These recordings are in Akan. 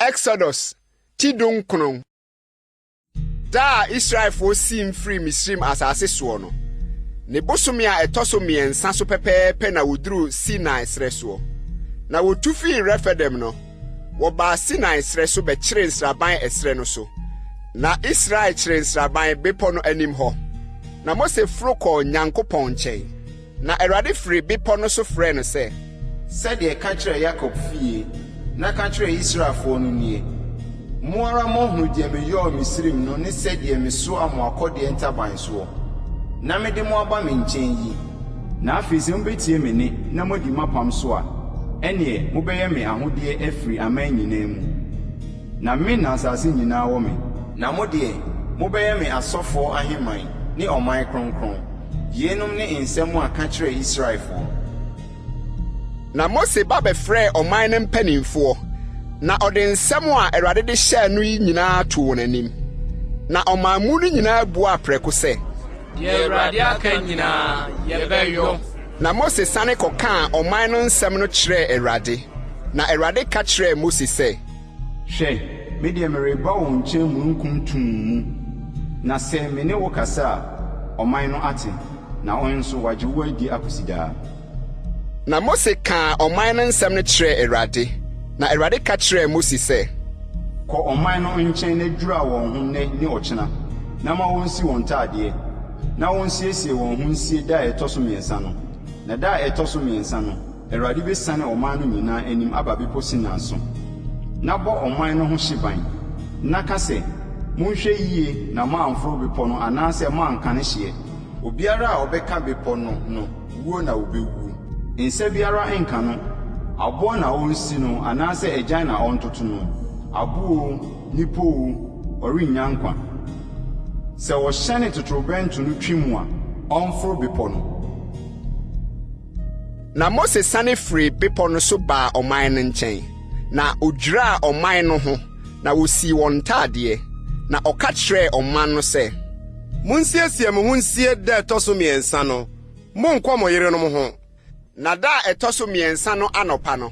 Exodus ti dunkron. Da a Israelfoɔ siim firii Misraim asase soɔ no, ne bosome a ɛtɔ so mmiɛnsa so pɛpɛɛpɛ na wɔduruu Sinai serɛ soɔ. Na wɔtu firii Refidim no, wɔbaa Sinai serɛ so bɛkyeree nsraban ɛserɛ no so. Na Israel kyeree nsraban bepɔ no anim hɔ. Na Mose foro kɔɔ Nyankopɔn nkyɛn. Na Awurade firi bepɔ no so frɛɛ no sɛ. Sɛdeɛ ka kyerɛ Yakob fie, na ka kyerɛ Israelfoɔ no nie, Mo ara moahunu deɛ meyɔɔ Misraim no ne sɛdeɛ mesoaa mo akɔdeɛ ntaban soɔ, na mede mo aba me nkyɛn yi. Na afei sɛ mobɛtie me nne na moadi m'apam so a, ɛnneɛ mobɛyɛ me ahodeɛ afiri aman nyinaa mu. Na me na asase nyinaa wɔ me. Na mo deɛ, mobɛyɛ me asɔfoɔ ahemman ne ɔman kronkron. Yeinom ne nsɛm a ka kyerɛ Israelfoɔ. Na Mose ba bɛfrɛɛ ɔman no mpanimfoɔ, na ɔde nsɛm a Awurade de hyɛɛ no yi nyinaa too wɔn anim. Na ɔman mu no nyinaa buaa prɛko sɛ. Deɛ Awurade aka nyinaa, yɛbɛyɔ. Na Mose sane kɔkaa ɔman no nsɛm no kyerɛɛ Awurade. Na Awurade ka kyerɛɛ Mose sɛ. Hwɛ, me deɛ mereba wo nkyɛn mununkum tumm mu, na sɛ me ne wo kasa a, ɔman no ate, na wɔn nso wɔagye wo adi akosi daa. Na Mose kaa ɔman no nsɛm no kyerɛɛ Awurade. Na Awurade ka kyerɛɛ Mose sɛ. Kɔ ɔman no nkyɛn na dwira wɔn ho nnɛ ne ɔkyena, na ma wɔnsi wɔn ntadeɛ, na wɔnsiesie wɔn ho nsie da a ɛtɔ so mmiɛnsa no, na da a ɛtɔ so mmiɛnsa no, Awurade bɛsiane ɔman no nyinaa anim aba Bepɔ Sinai so. Na bɔ ɔman no ho hyeban, na ka sɛ, 'Monhwɛ yie na moamforo bepɔ no anaasɛ moanka ne hyeɛ. Obiara a ɔbɛka bepɔ no no, wuo na ɔbɛwuo. Nsa biara nka no, aboɔ na ɔnsi no anaasɛ agyan na ɔntoto no, aboɔ oo, nnipa oo, ɔrennya nkwa. Sɛ wɔhyɛne totorobɛnto no twe mu a, ɔmforo bepɔ no. Na Mose sane firii bepɔ no so baa ɔman no nkyɛn, na ɔdwiraa ɔman no ho, na wɔsii wɔn ntadeɛ. Na ɔka kyerɛɛ ɔman no sɛ. Monsiesie mo ho nsie da a ɛtɔ so mmiɛnsa no, monnkɔ mo yerenom ho. Na da a ɛtɔ so mmiɛnsa no anɔpa no,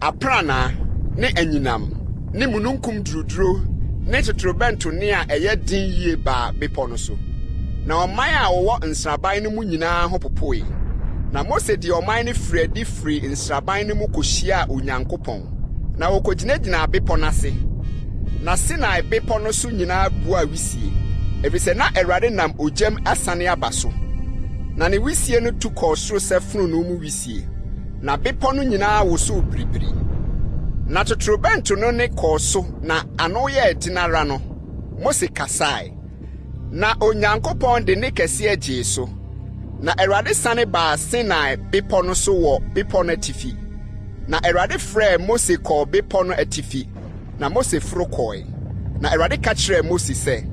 aprannaa, ne anyinam, ne mununkum duruduro ne totorobɛnto nne a ɛyɛ den yie baa bepɔ no so. Na ɔman a wɔwɔ nsraban no mu nyinaa ho popoe. Na Mose de ɔman no firii adi firii nsraban no mu kɔhyiaa Onyankopɔn, na wɔkɔgyinagyinaa bepɔ no ase. Na Sinai Bepɔ no so nyinaa buaa wisie, ɛfiri sɛ na Awurade nam ogyam asiane aba so. Na ne wisie no tu kɔɔ soro sɛ fononoo mu wisie. Na bepɔ no nyinaa wosow biribiri. Na totorobɛnto no nne kɔɔ so na ano yɛɛ den ara no, Mose kasae. Na Onyankopɔn de nne kɛseɛ gyee so. Na Awurade sane baa Sinai bepɔ no so wɔ bepɔ no atifi. Na Awurade frɛɛ Mose kɔɔ bepɔ no atifi, na Mose foro kɔe. Na Awurade ka kyerɛɛ Mose sɛ.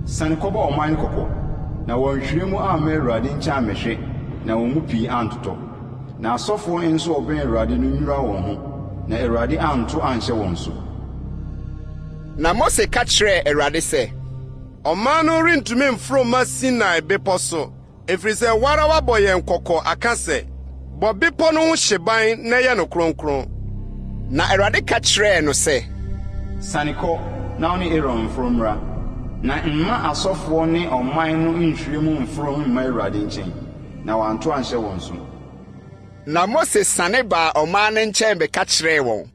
Siane kɔbɔ ɔman no kɔkɔ, na wɔanhwire mu amma Awurade nkyɛn ammɛhwɛ, na wɔn mu pii antotɔ. Na asɔfoɔ nso a wɔbɛn Awurade no nnwira wɔn ho, na Awurade anto anhyɛ wɔn so. Na Mose ka kyerɛɛ Awurade sɛ. Ɔman no rentumi mforo mma Sinai Bepɔ so, ɛfiri sɛ wo ara woabɔ yɛn kɔkɔ aka sɛ, 'Bɔ bepɔ no ho hyeban na yɛ no kronkron. Na Awurade ka kyerɛɛ no sɛ. Siane kɔ, na wo ne Aaron mforo mmra, na mma asɔfoɔ ne ɔman no nnhwire mu mforo mma Awurade nkyɛn. Na wanto anhyɛ wɔn so. Na Mose sane baa ɔman no nkyɛn bɛka kyerɛɛ wɔn.